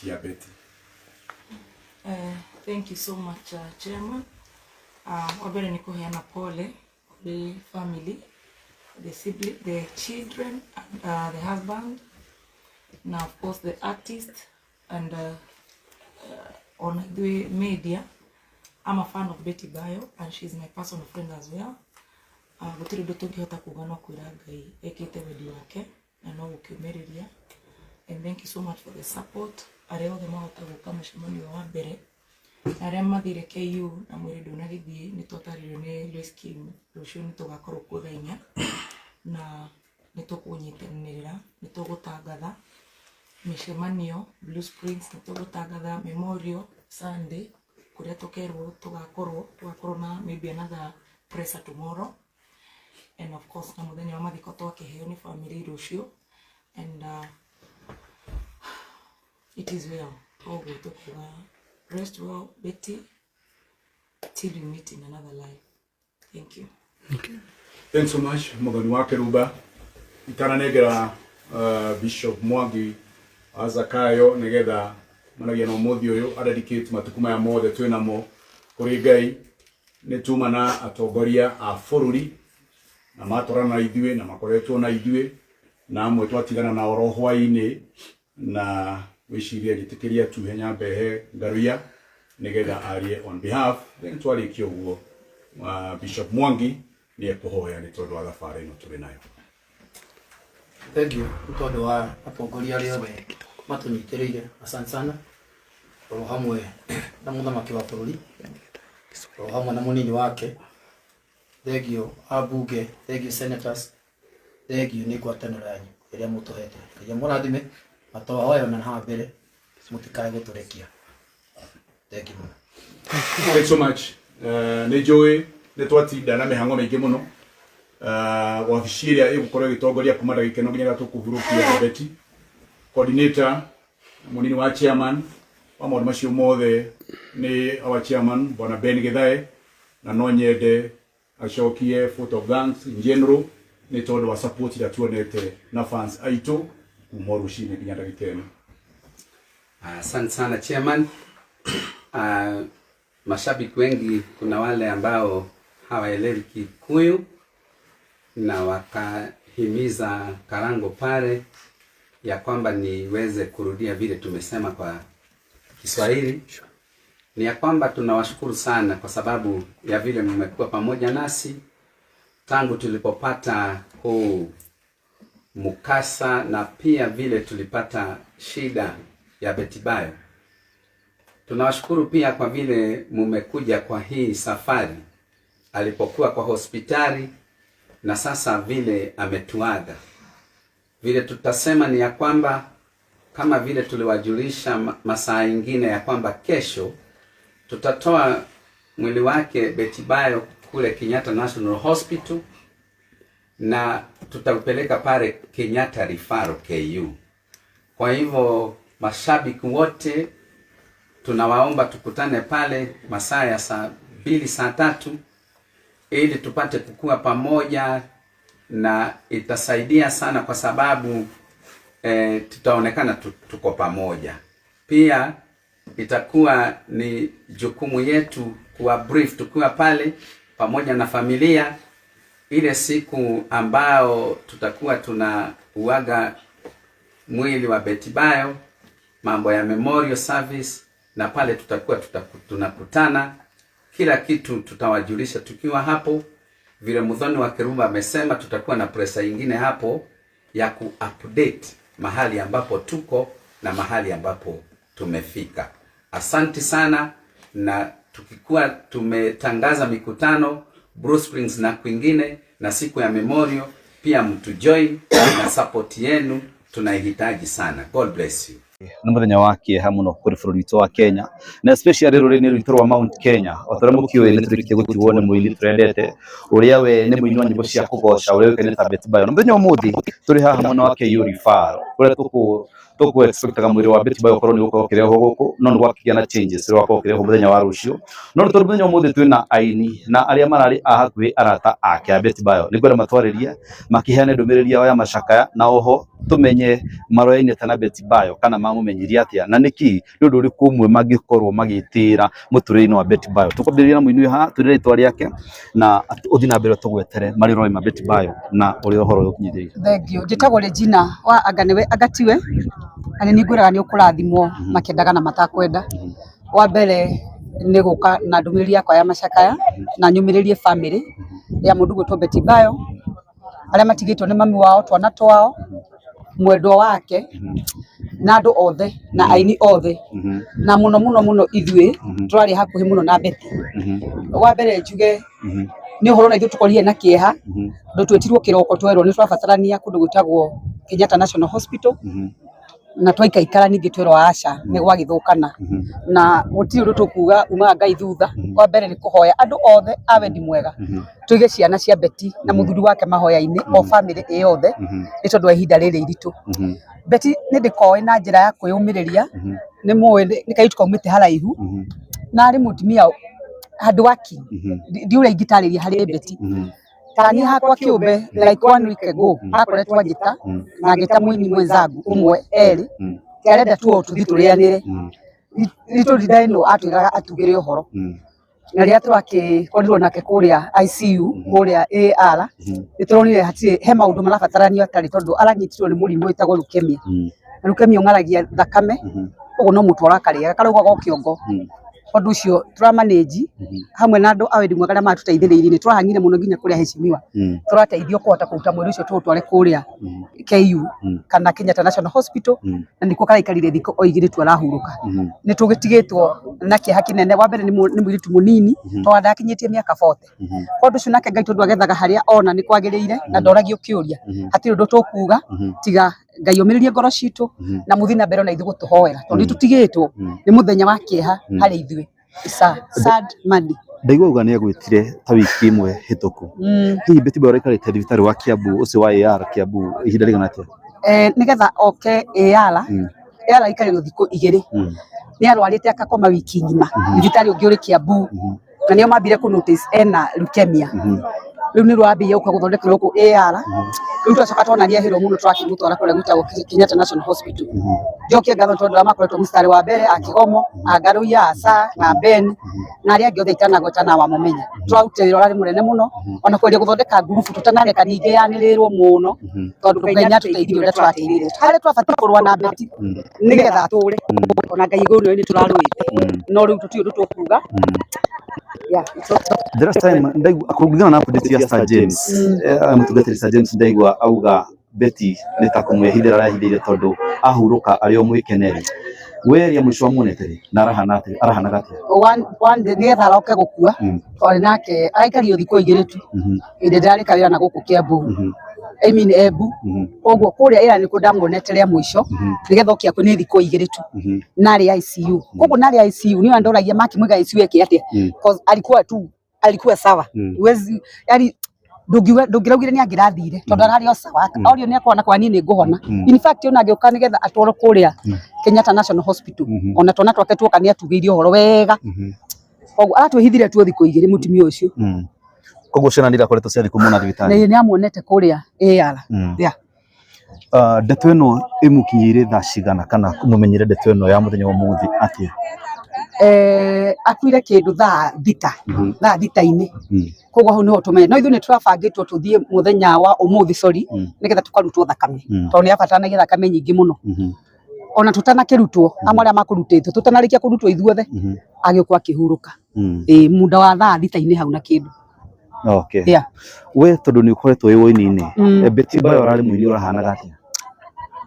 Cia Betty. Thank you so much, Chairman. Wa mbere nĩ kũheana pole kũrĩ family, the sibling, the children, and the husband, na of course the artist and ona ithuĩ media. I'm a fan of Betty Bayo and she's my personal friend as well. Gũtirĩ ũndũ tũngĩhota kuga no kwĩra Ngai ekĩte wendi wake na no gũkĩũmĩrĩria. And thank you so much for the support. Arĩa othe mahota gũka mũcemanio wa mbere na arĩa mathire KU na mwĩrĩ ndũnagĩthiĩ, nĩ twatarĩrio nĩ Lois Kim, rũciũ nĩ tũgakorwo kuo thaa 4 na nĩ tũkũnyitanĩrĩra, nĩ tũgũtangatha mĩcemanio Blue Springs, nĩ tũgũtangatha Memorial Sunday kũrĩa tũkerwo tũgakorwo na maybe another presser tomorrow, and of course na mũthenya wa mathiko twakĩheo nĩ family rũciũ, and it is well. Koguo tũkuga rest well, Betty, till we meet in another life. Thank you. Thanks so much, Muthoni wa Keruba. Itananengera Bishop Mwangi wa Zakayo nigetha managia na umuthi uyu adedicate matuku maya mothe twinamo kuri Ngai, nĩ tuma na atongoria a bũrũri na matwarana na ithuĩ na makoretwo na ithuĩ na amwe twatigana nao oro hwaĩ-inĩ, na wĩcirie njĩtĩkĩria tuhe nyambe Ngaruiya nigetha arie on behalf, then twarĩkia ũguo Bishop Mwangi nĩ ekũhoya nĩ tondũ wa thabarĩ ĩno tũrĩ nayo. Thank you nĩ tondũ wa atongoria arĩa othe matũnyitĩrĩire, asante sana, oro hamwe na mũthamaki wa bũrũri, oro hamwe na mũnini wake. Thank you ambunge, thank you senators, thank you nĩ ngwatanĩro yanyu ĩrĩa mũtũhete. Ngai mũrathime na twahoya ona haha mbere mũtikae gũtũrekia. Thank you mũno. Thanks so much. Nĩ njũĩ nĩ twatinda na mĩhang'o mĩingĩ mũno. Wabici ĩrĩa ĩgũkorwo ĩgĩtongoria kuma ndagĩka ĩno nginya tũkũhurũkia Betty, coordinator, mũnini wa chairman wa maũndũ macio mothe nĩ our chairman, Bwana Ben Githae, na no nyende acokie vote of thanks in general nĩ tondũ wa support ĩrĩa tuonete na fans aitũ kuma o rũcinĩ nginya ndagĩka ĩno. Asante sana, chairman. Mashabiki wengi, kuna wale ambao hawaelewi Kikuyu na wakahimiza Karango pale ya kwamba niweze kurudia vile tumesema kwa Kiswahili. Ni ya kwamba tunawashukuru sana kwa sababu ya vile mmekuwa pamoja nasi tangu tulipopata huu mkasa na pia vile tulipata shida ya Betty Bayo. Tunawashukuru pia kwa vile mumekuja kwa hii safari alipokuwa kwa hospitali na sasa vile ametuaga. Vile tutasema ni ya kwamba kama vile tuliwajulisha masaa ingine ya kwamba kesho tutatoa mwili wake Betty Bayo kule Kenyatta National Hospital na tutaupeleka pale Kenyatta Referral KU. Kwa hivyo mashabiki wote tunawaomba tukutane pale masaa ya saa 2, saa 3 ili tupate kukua pamoja, na itasaidia sana kwa sababu tutaonekana tuko pamoja. Pia itakuwa ni jukumu yetu kuwa brief tukiwa pale pamoja na familia ile siku ambao tutakuwa tunauaga mwili wa Betty Bayo, mambo ya memorial service, na pale tutakuwa tunakutana, kila kitu tutawajulisha tukiwa hapo. Vile Muthoni wa Kirumba amesema, tutakuwa na presser ingine hapo ya ku-update mahali ambapo tuko na mahali ambapo tumefika. Asante sana, na tukikuwa tumetangaza mikutano Blue Springs na kwingine na siku ya memorial pia mtu join na support yenu tunaihitaji sana. God bless you. Nĩ mũthenya wa kĩeha mũno kũrĩ bũrũri witũ wa Kenya na especially rũrĩrĩ rwitũ rwa Mount Kenya. O ta ũrĩa mũkĩũĩ, nĩ tũrĩkĩtie gũtigwo nĩ mũini tũrendete ũrĩa we nĩ mũini wa nyĩmbo cia kũgoca ũrĩa ũĩkaine ta Betty Bayo. Na mũthenya wa ũmũthĩ tũrĩ haha mwena wa KU Referral kũrĩa tũkũ Tũkũ expectaga mwĩrĩ wa Betty Bayo ũkorwo nĩ ũgũkorwo ũkĩrehwo gũkũ, no nĩ gwakĩgĩa na changes, rĩu wakorwo ũkĩrehwo mũthenya wa rũciũ. No nĩ tondũ mũthenya wa ũmũthĩ twĩna aini na arĩa mararĩ a hakuhĩ arata ake a Betty Bayo, nĩ ngwenda matwarĩrie makĩheane ndũmĩrĩri yao ya macakaya, na oho tũmenye maroyaine atĩa na Betty Bayo kana mamũmenyirie atĩa na nĩkĩ nĩ ũndũ ũrĩkũ ũmwe mangĩkorwo magĩtĩĩra mũtũrĩre-inĩ wa Betty Bayo. Tũkwambĩrĩria na mũini ũyũ haha, twĩre rĩtwa rĩake na ũthiĩ na mbere tũgwetere marĩa ũroĩ ma Betty Bayo na ũrĩa ũhoro ũyũ ũkinyithĩirie. Thank you. Njĩtagwo Regina wa anga nĩwe anga tiwe na nĩ niĩ ngwĩraga nĩ ũkũrathimwo makĩendaga na matakwenda. Wa mbere nĩ gũka na ndũmĩrĩri yakwa ya macakaya na nyũmĩrĩrie family ya mũndũ ũgwĩtwo Betty Bayo, arĩa matigĩtwo nĩ mami wao, twana twao, mwendwa wake na andũ othe na aini othe na mũno mũno mũno ithuĩ tũrarĩ hakuhĩ mũno na Betty. Wa mbere njuge nĩ ũhoro na ithuĩ tũkorire na kĩeha tondũ twetirwo kĩroko twerwo nĩ tũrabatarania kũndũ gwĩtagwo Kenyatta National Hospital na twaikaikara ningĩ twerwo aca nĩ gwagĩthũkana na gũtirĩ ũndũ tũkuga umaga Ngai thutha. Wa mbere nĩ kũhoya andũ othe a wendi mwega tũige ciana cia Betty na mũthuri wake mahoya-inĩ o family ĩ yothe nĩ tondũ wa ihinda rĩrĩ iritũ. Betty nĩ ndĩkoĩ na njĩra ya kwĩyũmĩrĩria, nĩ mũĩ nĩ kairĩtu kaumĩte haraihu na arĩ mũtumia hard working, ndiũĩ ũrĩa ingĩtarĩria harĩ Betty. Ta niĩ hakwa kĩũmbe like one week ago akoretwo anjĩta na ngĩta mũini mwenzangu ũmwe erĩ arenda tu o tũthiĩ tũrĩanĩre. Little did I know atwĩraga atugĩre ũhoro na rĩrĩa tũrakĩkorirwo nake kũrĩa ICU kũrĩa AR nĩ tũronire hatirĩ he maũndũ marabatarania atarĩ tondũ aranyitirwo nĩ mũrimũ wĩtagwo leukemia. Na leukemia ũng'aragia thakame koguo no mũtwaro akarĩaga karaugaga o kĩongo. Ũndũ ũcio tũramanĩnji hamwe na andũ a wendi mwega arĩa maratũteithĩrĩirie nĩ tũrahang'ire mũno nginya kũrĩa heshimiwa tũrateithio kũhota kũruta mwĩrĩ ũcio tũũtware kũrĩa KU kana Kenyatta National Hospital na nĩkuo karaikarire thikũ o igĩrĩ tu arahurũka. Nĩ tũgĩtigĩtwo na kĩeha kĩnene. Wa mbere nĩ mũirĩtu mũnini tondũ ndakinyĩtie mĩaka 40. Ũndũ ũcio nake Ngai tondũ agethaga harĩa ona nĩ kwagĩrĩire na ndoragio kĩũria, hatirĩ ũndũ tũkuga tiga Ngai ũmĩrĩrie ngoro citũ na mũthiĩ na mbere ona ithuĩ gũtũhoera tondũ nĩ tũtigĩtwo nĩ mũthenya wa kĩeha harĩ ithuĩ. It's a sad Monday. Ndaigua uga nĩ agwĩtire ta wiki ĩmwe hĩtũku. Hihi Betty Bayo araikarĩte thibitarĩ wa Kiambu ũcio wa AR Kiambu ihinda rĩigana atĩa? Nĩgetha oke AR AR aikarĩrwo thikũ igĩrĩ nĩ arwarĩte akakoma wiki ng'ima thibitarĩ ũngĩ ũrĩ Kiambu na nĩo mambire kũ notice ena leukemia. Rĩu nĩ rwambĩrĩria gũka gũthondekerwo gũkũ AR. Rĩu twacoka twona nĩ ahĩrwo mũno tũrakĩmũtwara kũrĩa gwĩtagwo Kenyatta National Hospital. Njokie ngatho tondũ arĩa makoretwo mũstari wa mbere a Kĩgomo, a Ngaruiya, a Sa na Ben na arĩa angĩ othe itanagweta na wamũmenya. Tũrarutire wĩra ũrarĩ mũnene mũno ona kwendia gũthondeka ngurubu tũtanareka ningĩ yanĩrĩrwo mũno tondũ Ngai nĩ atũteithirie ũrĩa tũrateithĩrĩrio. Harĩa twabatiĩ kũrũa na Betty nĩgetha atũre ona Ngai igũrũ nĩoĩ nĩ tũrarũĩte no rĩu tũtirĩ ũndũ tũkuga. Yeah, it's okay. The last time ndaigua kũringana na update ya Sir James, mũtungatĩri Sir James ndaigua auga Betty nĩ ta kũmwĩhithĩra arehithĩire tondũ ahurũka arĩ o mwĩkeneri. We rĩa mũico amuonete rĩ na arahana atĩa arahanaga atĩa? One day nĩgetha aroke gũkua twarĩ nake araikario thikũ igĩrĩ tu hĩndĩ ndĩrarĩka wĩra na gũkũ Kiambu, I mean Embu. Koguo kũrĩa ĩra nĩkuo ndamuonete rĩa mũico nĩgetha oke akue nĩ thikũ igĩrĩ tu na arĩ ICU. Koguo na arĩ ICU niĩ ndoragia makĩmũiga ICU eke atĩa, cause alikuwa tu alikuwa sawa. Huwezi yani ndũngiuga ndũngĩraugire nĩ angĩrathire tondũ ararĩ o sawa orio nĩ akona kwa niĩ nĩ ngũhona. In fact ona angĩũka nĩgetha atwarwo kũrĩa Kenyatta National Hospital ona twana twake tuoka nĩ atugĩirie ũhoro wega. Koguo aratwĩhithire tu thikũ igĩrĩ mũtumia ũcio. Koguo ciana nĩ irakoretwo ciathiĩ kũmuona thibitarĩ? Nĩ amuonete kũrĩa AR. Yeah. Ndeto ĩno ĩmũkinyĩire thaa cigana kana mũmenyire ndeto ĩno ya mũthenya wa ũmũthĩ atĩa? Akuire kĩndũ thaa thita, thaa thita-inĩ. Koguo hau nĩho tũmenye. No ithuĩ nĩ tũrabangĩtwo tũthiĩ mũthenya wa ũmũthĩ sorry, nĩgetha tũkarutwo thakame tondũ nĩ abataranagia thakame nyingĩ mũno. Ona tũtanakĩrutwo amwe arĩa makũrutĩtwo tũtanarĩkia kũrutwo ithuothe agĩũka akĩhurũka. Ĩĩ muda wa thaa thita-inĩ hau na kĩndũ. Okay. Yeah. We tondũ nĩ ũkoretwo wĩ ũini-inĩ, Betty Bayo ararĩ mũini ũrahanaga atĩa?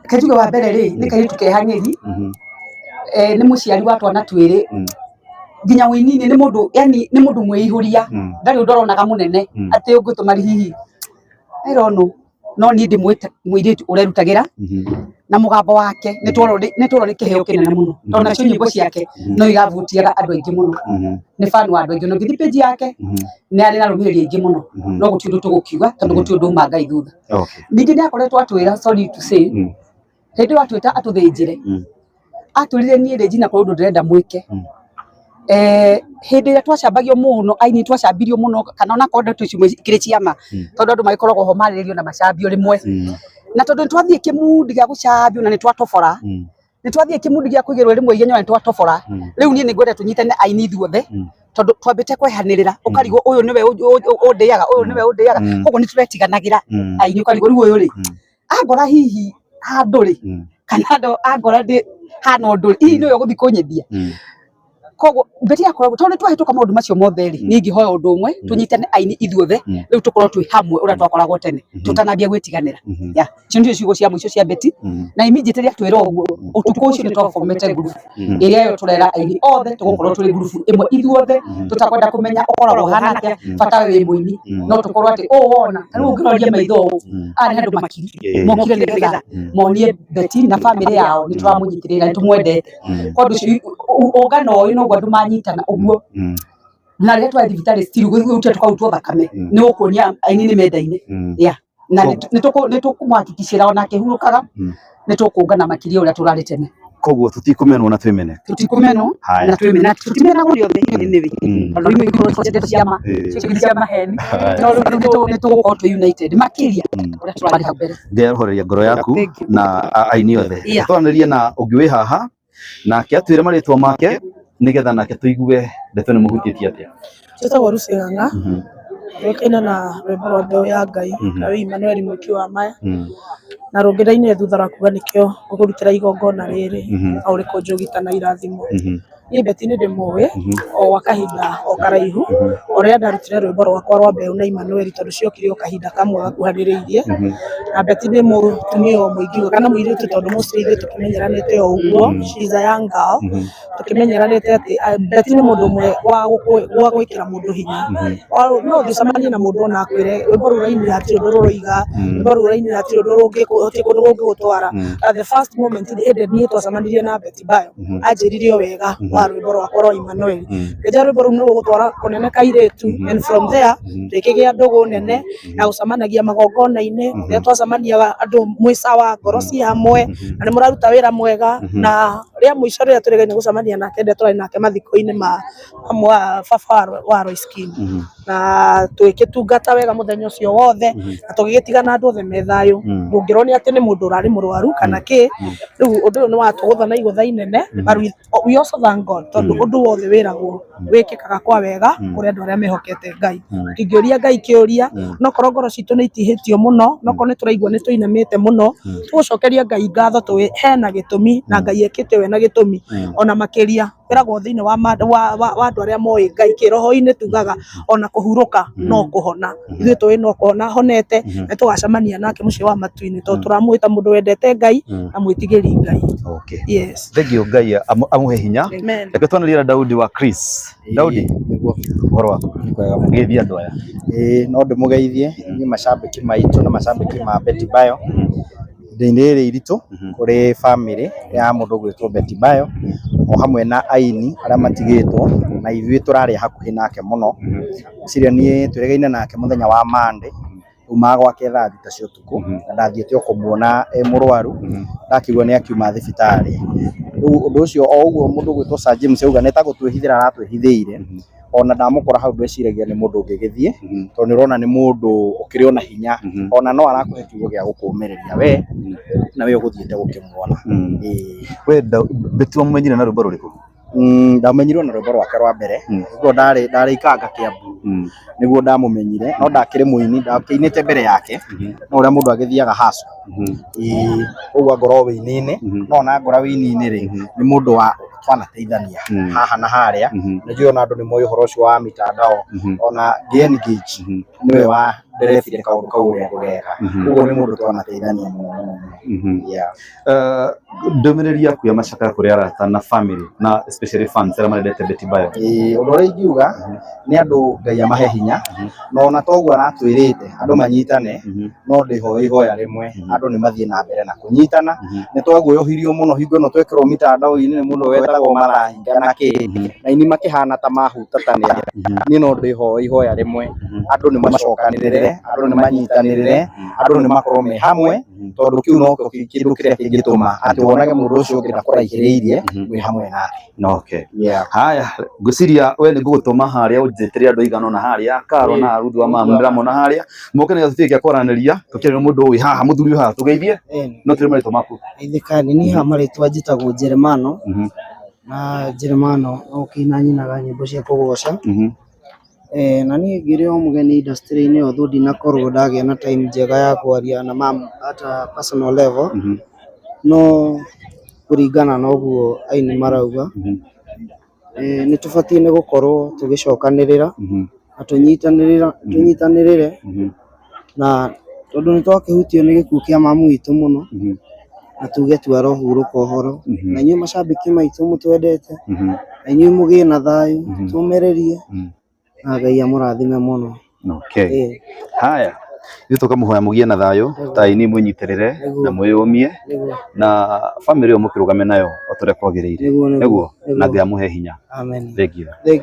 Reke njuge wa mbere rĩ, nĩ kairĩtu kehang'ĩri, nĩ mũciari wa twana twĩrĩ, nginya ũini-inĩ nĩ mũndũ yani nĩ mũndũ mwĩihũria, ndarĩ ũndũ aronaga mũnene atĩ ũngĩtũma hihi I don't know, no niĩ ndĩmwĩte mũirĩtu ũrerutagĩra na mũgambo wake nĩ tworwo nĩ kĩheo kĩnene mũno tondũ nacio nyĩmbo ciake no iravutiaga andũ aingĩ mũno, nĩ fan wa andũ aingĩ, na ũngĩthiĩ page yake nĩ arĩ na arũmĩrĩri aingĩ mũno, no gũtirĩ ũndũ tũgũkiuga tondũ gũtirĩ ũndũ uma Ngai thutha. Okay. Ningĩ nĩ akoretwo atwĩra sorry to say, Hĩndĩ ĩyo atwĩta atũthĩnjĩre, atwĩrire niĩ Regina kũrĩ ũndũ ndĩrenda mwĩke. Hĩndĩ ĩrĩa twacambagio mũno, aini twacambirio mũno, kana onakorwo ndeto icio ikĩrĩ ciama, tondũ andũ magĩkoragwo ho marĩrĩrio na macambio rĩmwe, na tondũ nĩ twathiĩ kĩmundi gĩa gũcambio na nĩ twatobora, nĩ twathiĩ kĩmundi gĩa kũigĩrwo rĩmwe igenyo na nĩ twatobora. Rĩu niĩ nĩ ngwenda tũnyitane aini ithuothe, tondũ twambĩte kwehanĩrĩra, ũkarigwo ũyũ nĩwe ũndĩaga, ũyũ nĩwe ũndĩaga, koguo nĩ tũretiganagĩra aini, ũkarigwo rĩu ũyũ rĩ angora hihi handũ rĩ, kana andũ angora ndĩ hana ũndũ rĩ, hihi nĩwe ũgũthiĩ kũnyendia. Koguo Betty akoragwo, tondũ nĩ twahĩtũka maũndũ macio mothe rĩ, niĩ ingĩhoya ũndũ ũmwe, tũnyitane aini ithuothe, rĩu tũkorwo twĩ hamwe ũrĩa twakoragwo tene, tũtanambia gwĩtiganĩra. Yeah, icio nĩcio ciugo cia mũico cia Betty, na immediately atwĩra ũguo, ũtukũ ũcio nĩ twabomete ngurubu ĩrĩa ĩyo tũrera aini othe, tũgũkorwo tũrĩ ngurubu ĩmwe ithuothe, tũtakwenda kũmenya ũkoragwo ũhana atĩa, bata we wĩ mũini, no tũkorwo atĩ ũũ wona, ta rĩu ũngĩroria maitho ũũ, aya nĩ andũ makiri mokire nĩgetha monie Betty na famĩlĩ yao nĩ tũramũnyitĩrĩra, nĩ tũmwendete. Kwa ũndũ ũcio ũngano ũyũ noguo andũ manyitana ũguo, na rĩrĩa twarĩ thibitarĩ still gũtirĩ tũkarutwo thakame, nĩ gũkuonia aini nĩ mendaine. Yeah, na nĩ tũkũmũhakikicĩra ona akĩhurũkaga nĩ tũkũngana makĩria ũrĩa tũrarĩ tene. Koguo tũtikũmenwo na twĩmene. Tũtikũmenwo Haya. na twĩmene, tũtimenagwo nĩ othe anyway, tondũ imwe ikorwo cia ndeto cia ma, cio cia maheni, no rĩu nĩ tũgũkorwo twĩ united makĩria ũrĩa tũrarĩ hau mbere. Ngai arohoreria ngoro yaku Thank you. na aini othe. Twaranĩrie na ũngĩ wĩ haha, nake atwĩre marĩtwa make nĩgetha nake tũigue ndeto nĩ mũhutĩtie atĩa. Njĩtagwo Lucy Ng'ang'a, tũĩkaine na rwĩmbo rwa mbeũ ya Ngai, na wĩ Emmanuel Mwĩki wa maya, na rũngĩ ndainire thutha rwa kuga nĩkĩo ngũkũrutĩra igongona rĩrĩ, na ũrĩ kũnjũgita na irathimo. Niĩ Betty nĩ ndĩmũĩ o gwa kahinda o karaihu, o rĩrĩa ndarutire rwĩmbo rwakwa rwa mbeũ na Emmanuel, tondũ ciokire o kahinda kamwe gakuhanĩrĩirie, na Betty nĩ mũtumia ũmwe ingiuga kana mũirĩtu, tondũ mostly ithuĩ tũkĩmenyeranĩte o ũguo, she is a young girl, tũkĩmenyeranĩte atĩ Betty nĩ mũndũ ũmwe wa gwĩkĩra mũndũ hinya. No ũngĩcemania na mũndũ ona akwĩre rwĩmbo rũu ũrainire hatirĩ ũndũ rũroiga, rwĩmbo rũu ũrainire hatirĩ ũndũ gũtirĩ kũndũ rũngĩgũtwara. At the first moment hĩndĩ niĩ twacemanirie na Betty Bayo, anjĩrire o wega wa rwĩmbo rwakwa rwa Emmanuel, ngĩnjĩra rwĩmbo rũu nĩ rũgũtwara kũnene kairĩtu, and from there tũkĩgĩa ndũgũ nene na gũcemanagia magongona-inĩ, rĩrĩa twacemania andũ mwĩ sawa, ngoro ci hamwe, na nĩ mũraruta wĩra mwega. Na rĩa mũico rĩrĩa tũrĩgaine gũcemania nake, rĩrĩa tũrarĩ nake mathiko-inĩ ma mamwe wa baba wa Royce King, na tũgĩgĩtungata wega mũthenya ũcio wothe, na tũgĩgĩtigana andũ othe me thayũ. Ndũngĩronio atĩ nĩ mũndũ ũrarĩ mũrwaru kana kĩ. Rĩu ũndũ ũyũ nĩ watũgũtha na igũtha inene, but we also thank God, tondũ ũndũ wothe wĩragwo wĩkĩkaga kwa wega kũrĩ andũ arĩa mehokete Ngai. Tũtingĩũria Ngai kĩũria, no korwo ngoro citũ nĩ itihĩtio mũno, no korwo nĩ tũraigua nĩ tũinamĩte mũno, tũgũcokeria Ngai ngatho tũĩ hena gĩtũmi, na Ngai ekĩte we na gĩtũmi ona makĩria. Kwĩragwo thĩinĩ wa wa andũ arĩa moĩ Ngai kĩroho-inĩ, tugaga ona kũhurũka no kũhona. Ithuĩ tũĩ no kũhona honete, na tũgacemania nake mũciĩ wa matu-inĩ, tondũ tũramũĩ ta mũndũ wendete Ngai na mwĩtigĩri Ngai. Okay. Yes. Thank you, Ngai amũhe hinya. Amen. Reke twanĩrie na Daudi wa Chris. Daudi, Nĩguo. Ũhoro waku? Kwega mũno. Geithia andũ aya. Ĩĩ, no ndĩmũgeithie inyuĩ macambĩki maitũ na macambĩki ma Betty Bayo, ihinda-inĩ rĩrĩ iritũ kũrĩ bamĩrĩ ya mũndũ ũgwĩtwo Betty Bayo, o hamwe na aini arĩa matigĩtwo, na ithuĩ tũrarĩ hakuhĩ nake mũno. Ngwĩciria niĩ twĩrĩgaine nake mũthenya wa Monday, umaga gwake thaa 6 cia ũtukũ, na ndathiĩte o kũmuona e mũrwaru, ndakĩigua nĩ akiuma thibitarĩ. Rĩu ũndũ ũcio o ũguo mũndũ ũgwĩtwo Sir James auga nĩ ta gũtwĩhithĩra aratwĩhithĩire, ona ndamũkora hau ndweciragia nĩ mũndũ ũngĩgĩthiĩ, tondũ nĩ ũrona nĩ mũndũ ũkĩrĩ ona hinya, ona no arakũhe kiugo gĩa gũkũmĩrĩria we, na we ũgũthiĩte gũkĩmuona. Ĩĩ. We Betty wamũmenyire na rwĩmbo rũrĩkũ? Ndamenyirwo na rwĩmbo rwake rwa mbere, nĩguo ndarĩ Ikanga Kiambu, nĩguo ndamũmenyire, no ndakĩrĩ mũini, ndakĩinĩte mbere yake, no ũrĩa mũndũ agĩthiaga hustle. Ĩĩ, ũguo angorwo wĩini-inĩ, no ona ngora wĩini-inĩ rĩ, nĩ mũndũ wa twanateithania haha na harĩa, nĩ njũĩ ona andũ nĩ moĩ ũhoro ũcio wa mitandao, ona ngĩ engage nĩwe wa nderebire kaũndũ kau ũrĩa ngũgeka, ũguo nĩ mũndũ twanateithania mũno mũno mũno. Yeah. Ndũmĩrĩri yaku ya macakaya kũrĩ arata na family na especially fans arĩa marendete Betty Bayo. Ĩĩ, ũndũ ũrĩa ingiuga nĩ andũ Ngai amahe hinya, na ona toguo aratwĩrĩte andũ manyitane, no ndĩhoe ihoya rĩmwe, andũ nĩ mathiĩ na mbere na kũnyitana. Nĩ twaguoyohirio mũno hingo ĩno twekĩrwo mitandao-inĩ nĩ mũndũ wetagwo Marahinga na kĩ, na aini makĩhana ta mahutatanĩra. Niĩ no ndĩhoe ihoya rĩmwe, andũ nĩ macokanĩrĩre. mokanĩrĩre, andũ nĩ manyitanĩrĩre, andũ nĩ makorwo me hamwe, tondũ kĩu nokĩo kĩndũ kĩrĩa kĩngĩtũma atĩ wonage mũndũ ũcio ũngĩ ndakũraihĩrĩirie wĩ hamwe nake. Okay. Yeah. Haya, ngwĩciria we nĩ ngũgũtũma harĩa ũnjĩtĩre andũ aigana ũna harĩa Karo na Ruth wa mamu ndĩramona harĩa moke nĩgetha tũtuĩke a kwaranĩria tũkĩarĩria mũndũ ũyũ wĩ haha mũthuri ũyũ haha tũgeithie no tũrĩ marĩtwa maku. Geithĩka nĩ niĩ haha marĩtwa njĩtagwo Jeremano na Jeremano no kĩina nyinaga nyĩmbo cia kũgoca. Na niĩ ngĩrĩ o mũgeni industry-inĩ although ndinakorwo ndagĩa na time njega ya kwaria na mum at a personal level, no kũringana na ũguo aini marauga, nĩ tũbatiĩ nĩ gũkorwo tũgĩcokanĩrĩra na tũnyitanĩrĩre na tondũ nĩ twakĩhutio nĩ gĩkuũ kĩa mamu witũ mũno, na tuge tu arohurũka ũhoro, na inyuĩ macambĩki maitũ mũtwendete, na inyuĩ mũgĩe na thayũ, tũmĩrĩrie na Ngai amũrathime mũno. Okay. Ĩĩ. Haya, ithuĩ tũkamũhoya mũgĩe na thayũ ta aini mwĩnyitĩrĩre na mwĩyũmie na bamĩrĩ ĩyo mũkĩrũgame nayo o ta ũrĩa kwagĩrĩire. Nĩguo, nĩguo. Nĩguo, na Ngai amũhe hinya. Amen. Thank you. Thank